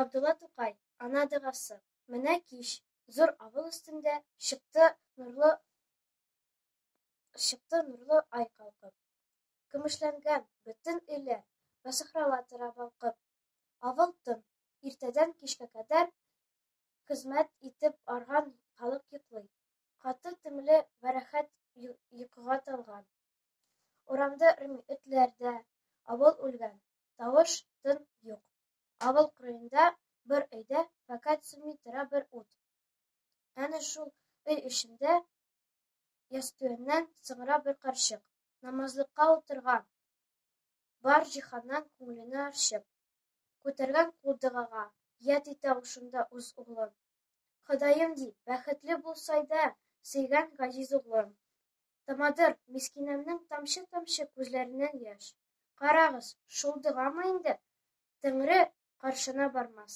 Габдулла Тукай. Ана догасы. Менә кич. Зур авыл өстендә чыкты нурлы чыкты нурлы ай калкып. Көмешләнгән бөтен өйләр вә сахралар тора балкып. Авыл тын. Иртәдән кичкә кадәр хезмәт итеп арган халык йоклый. Каты тәмле вә рәхәт йокыга талган. Урамда өрми этләр дә, авыл үлгән, тавыш-тын юк. Авыл кырыенда бер өйдә фәкать сүнми тора бер ут. Әнә шул өй эчендә ястүеннән соңра бер карчык, намазлыкка утырган, бар җиһаннан күңелене арчып. Күтәргән кул догага, яд итә ул шунда үз углын. Ходаем, ди, бәхетле булсайда сөйгән газиз углым. Тамадыр мискинәмнең тамчы-тамчы күзләреннән яшь. Карагыз, шул догамы инде Тәңре каршына бармас.